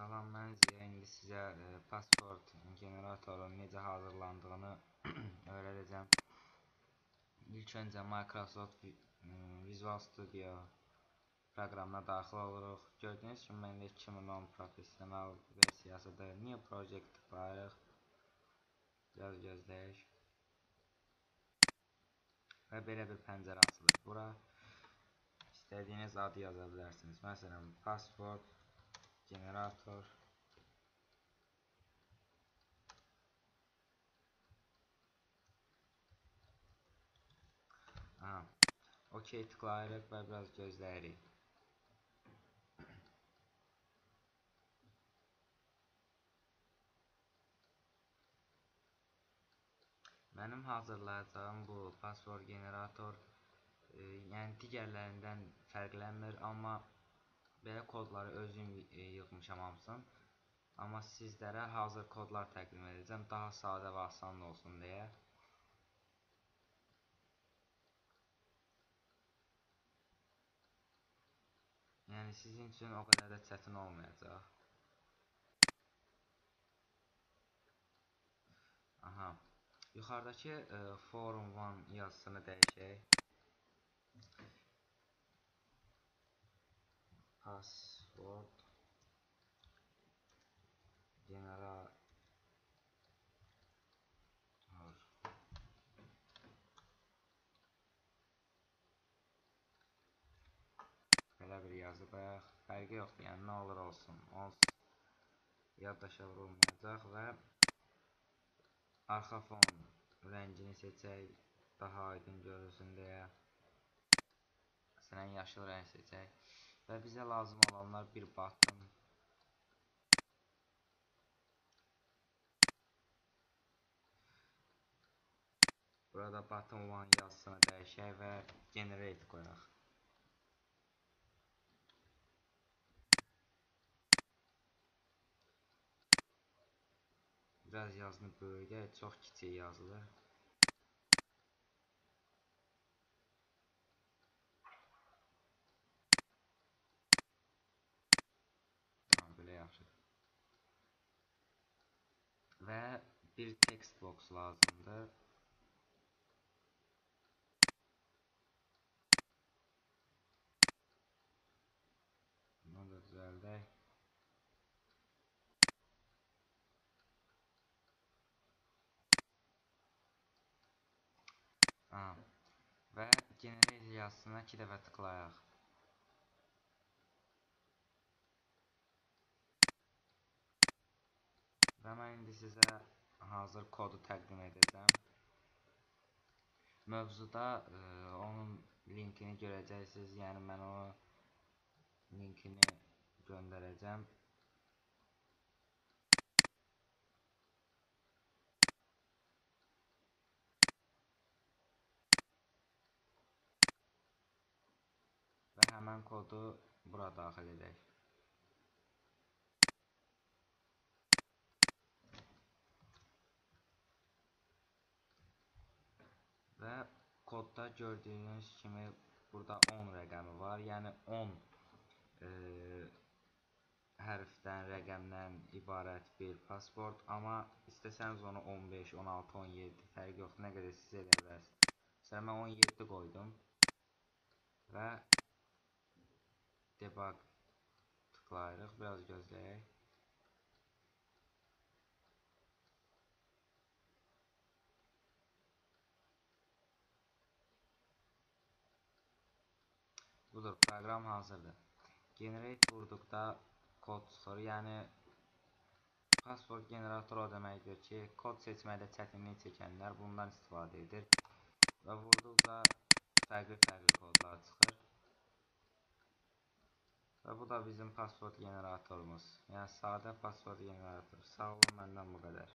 Salam, mən Ziya. İndi sizə pasport generatorunun necə hazırlandığını öyrədəcəm. İlk öncə Microsoft Visual Studio proqramına daxil oluruq. Gördüyünüz kimi məndə 2010 professional versiyasıdır. New Project tıklayırıq. Biraz gözləyək. Və belə bir pəncərə açılır. Bura istədiyiniz adı yaza bilərsiniz. Məsələn, pasport generator. Aha. OK tıklayırıq və biraz gözləyirik. Mənim hazırlayacağım bu pasport generator, yəni digərlərindən fərqlənmir, amma belə kodları özüm yığmışam hamısını. Amma sizlərə hazır kodlar təqdim edəcəm, daha sadə və asan olsun deyə. Yəni sizin üçün o qədər də çətin olmayacaq. Aha. Yuxarıdakı Form 1 yazısını dəyişək. Password generator. Belə bir yazı qoyaq. Fərqi yoxdur, yəni nə olur olsun. Olsun. Yaddaşa vurulmayacaq və arxa fon rəngini seçək, daha aydın görünsün deyə. Məsələn, yaşıl rəng seçək. Və bizə lazım olanlar bir button. Burada button 1 yazısını dəyişək və generate qoyaq. Biraz yazını böyüdək, çox kiçik yazılır. Tamam, belə yaxşıdır. Və bir text box lazımdır. Bunu da düzəldək. Aha. Və generate yazısına 2 dəfə tıklayaq. Və mən indi sizə hazır kodu təqdim edəcəm. Mövzuda onun linkini görəcəksiniz. Yəni mən onun linkini göndərəcəm. Və həmən kodu bura daxil edək. Və kodda gördüyünüz kimi burada 10 rəqəmi var. Yəni 10 hərfdən, rəqəmdən ibarət bir pasport. Amma istəsəniz onu 15, 16, 17 fərqi yoxdur. Nə qədər siz eləyə bilərsiniz. Məsələn, mən 17 qoydum və debug tıklayırıq. Biraz gözləyək. Budur, proqram hazırdır. Generate vurduqda kod çıxır. Yəni pasport generatoru o deməkdir ki, kod seçməkdə çətinlik çəkənlər bundan istifadə edir. Və vurduqda fərqli-fərqli kodlar çıxır. Və bu da bizim pasport generatorumuz. Yəni sadə pasport generatoru. Sağ olun, məndən bu qədər.